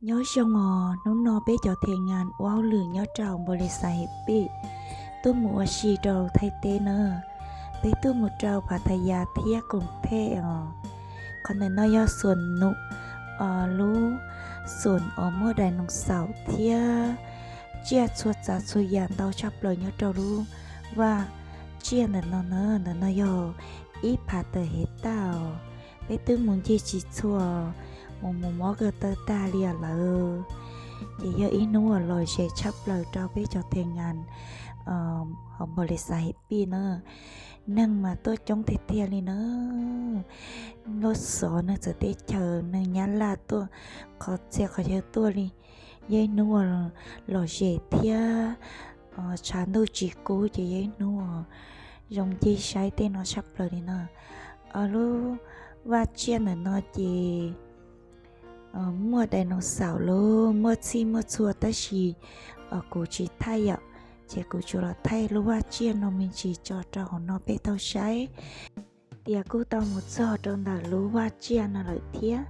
Nyob zoo os, hnub no peb cov thia nas ua hauj lwm nyob rau npaus lis xas hem pij tuaj mus ua si rau Thaib teb na. Peb tuaj mus rau Pha Tha Yas thiab Koom Thej os. Qhov ntawm no yog xuam num, lub xuam uas muaj dais noos xaum thiab tsiaj txhua tsav txhua yam ntau tshaj plaws nyob rau lub vaj tsiaj ntawm no na. Ntawm no yog ib phav tawm hev tag os. Peb twb mus ncig tsis txhua, mus mus mob ko taw tag li os lawm. Ces yog ib hnub uas lom zem tshaj plaws rau peb cov thia nas hauv npaus lis xas hem pij na. Neeg mas tuaj coob tiag tiag li na. Lub xov neeg txawv teb chaws, neeg Nyab Laj tuaj qhov txhia qhov chaw tuaj li. Yog ib hnub uas lom zem thiab tshav ntuj tsis kub ces yog ib hnub uas zoo ncig saib tej no tshaj plaws li no. Lub vaj tsiaj ntawm no ces muaj dais noos xaum los muaj txhij muaj txhua tab sis kuv tsis thaij yom, ces kuv tsuas los thaij lub vaj tsiaj no me ntsis tso rau hauv no peb tau saib. Tias kuj tau mus txog rau ntawm lub vaj tsiaj no lawm thiab,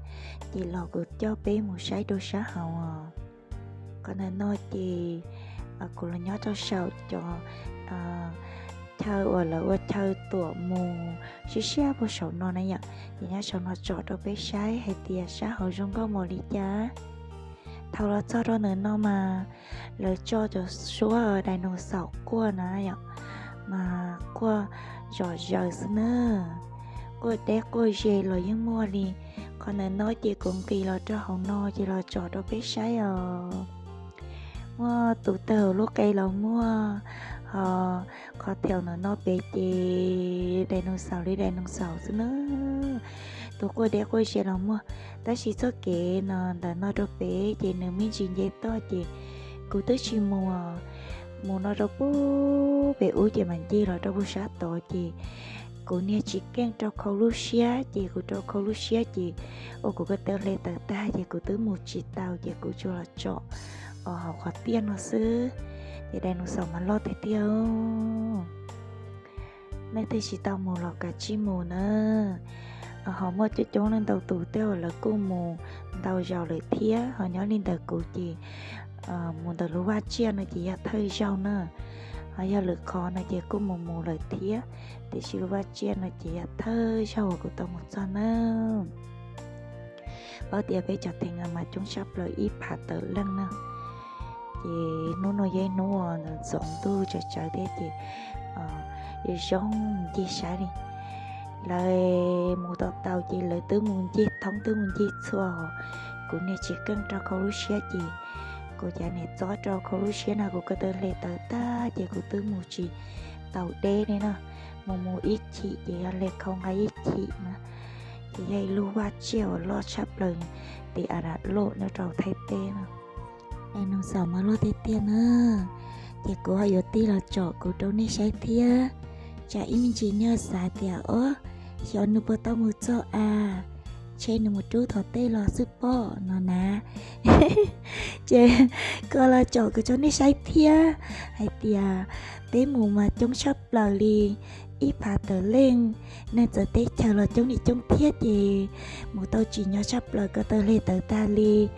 ces los kuv coj peb mus saib rau sab hauv os. Qhov ntawm no ces kuv los nyob rau saum cov chaw uas lawv ua chaw tuam mus siab siab puag saum no na yom, ces nyob saum no tsom rau peb saib hais tias sab hauv zoo nkauj npaum li cas. Thaum los txog rau ntawm no mas lawv tso cov suab dais noos xaum quaj na yom, mas quaj zom zaws xwb na, quaj deb quaj ze los yeej muaj li. Qhov ntawm no ces kuv nqis los rau hauv no ces los tsom rau peb saib os. Muaj tus tawg lub qe los muaj, ho qhov thaum ntawm no pem ces dais noos xaum li dais noos xaum xwb na. Tus quaj deb quaj ze los muaj, tab sis txoj kev no ntawm no rau pem ces nws me ntsis nce toj ces kuv twb tsis mus, mus no rau pem ub ces mam ncig los rau puag sab tod ces kuv niag tsis keej rau khau lub siab ces kuv rau khau lub siab ces ua kuv ko taw hle tawv tag ces kuv twb mus tsis tau ces kuv tsuas los tsom hauv qhov tiaj no xwb. Ces dais noos xaum mas loj tiag tiag. Leej twg tsis tau mus los kav tsij mus na. Ho muaj coob coob leej ntau tus tej uas lawv kuj mus ntau zaus lawm thiab, ho nyob li ntawm kuv ces mus ntawm lub vaj tsiaj no ces yog thawj zaug na. Ho yog lwm qhov no ces kuj mus mus lawm thiab, tiam sis lub vaj tsiaj no ces yog thawj zaug uas kuv tau mus txog na. Paub tias peb cov thia nas mas coob tshaj plaws ib phav tawm leej na. Ces hnub no yog ib hnub uas ntxoov ntuj tsawv tsawv thiab ces zoo ncig saib li. Lawv mus tau tau ces lawv twb mus ncig thoob twb mus ncig txhua, kuv niag tsis keej rau khau lub siab ces kuv cav niam txob rau khau lub siab no kuv ko taw hle tawv tag ces kuv twb mus tsis tau deb li na. Mus mus ib chim ces yog hle khau nqa ib chim na. Ces yog ib lub vaj tsiaj uas loj tshaj plaws tim Arab Loj nyob rau Thaib teb no. Dais noos xaum mas loj tiag tiag na. Ces kuv ho yuav tig los tsom kuv rau nej saib thiab. Tsam ib me ntsis nej xav tias, o, xyov nws puas tau mus txog a, ntshe nws mus rub thov tej los xwb pob no na. Ces kuv los tsom kuv rau nej saib thiab hais tias peb mus mas coob tshaj plaws li, ib phav tawm leej, neeg txawv teb chaws los coob li coob thiab ces mus tau tsim nyog tshaj plaws ko taw hle tawv tag li.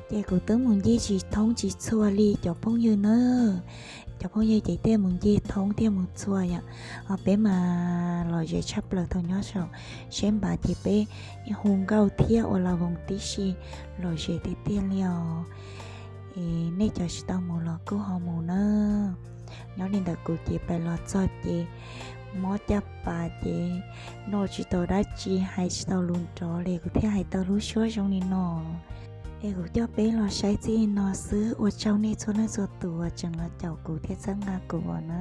Ces kuv twb mus ncig tsis thoob tsis txhua li cov phooj ywg na. Cov phooj ywg ces thiaj mus ncig thoob thiaj mus txhua yom. Ho peb mas lom zem tshaj plaws thaum nyob saum seb npav ces peb hu nkauj thiab ua la voos tib si, lom zem tiag tiag li os. Es nej cov tsis tau mus los kuj ho mus na. Nyob li ntawm kuv ces pais los txog ces mob caj pas ces noj tsis tau dab tsi hais tsis tau lus nrov li kuv thiaj hais tau lub suab zoo li no. Es kuv coj peb los saib txij no xwb, ua tsaug nej txhua leej txhua tus uas tseem los caum kuv thiab txhawb nqa kuv os na.